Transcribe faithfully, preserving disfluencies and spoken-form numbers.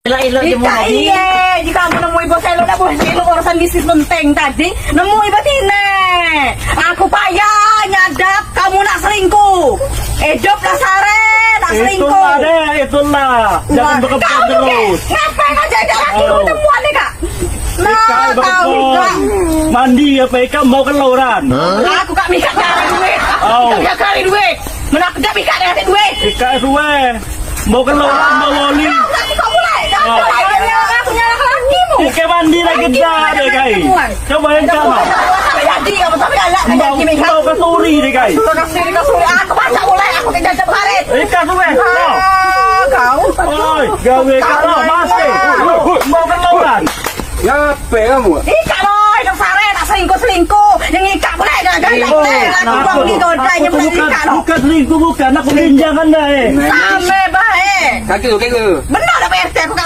Elok-elok je mau Ika, lagi. Iye, jika kamu nemui bos elok, dah bos elok urusan bisnis penting tadi. Nemui betine. Aku payah nyadap kamu nak selingkuh. Hidup lah sare, nak selingkuh. Itulah deh, itulah. Jangan Wah, bekebut kau ni, terus. Kak, ngapain aja ajak laki Oh. ketemuan ni, Kak? Nah, Ikai kau ni, bekebut. Kak. Mandi apa ikan mau keluaran? Aku, Kak, minta cari duit. Oh. Minta cari duit. Mana aku tak minta dia duit. Ikai suwe. Mau keluaran, mau wali. Kau tak ikut mulai. Jangan Oh. mulai. Aku nyala laki mu. Ikai mandi lagi dah deh, Kai. Coba yang sama. Tapi jadi, kamu tapi galak, Mbak, jadi, Mbak. Mbak Kasuri ni, guys. Mbak Kasuri, Kasuri. Aku pacak mulai, aku tidak jajah parit. Eh, Kasuri. Ah, kau. Oi, gawe kau masih. Mbak keloran. Ya, apa kamu? Ika lo, hidup sare, nak selingkuh-selingkuh. Yang ika pula, gara-gara Oh, ika. Aku nah, buang aku di godai, aku nyebelin bukan, ika lo. Bukan selingkuh, bukan. Aku ginjangan dah, eh. Same bae. Kaki tu, kaki tu. Benar dah, P R T, aku kat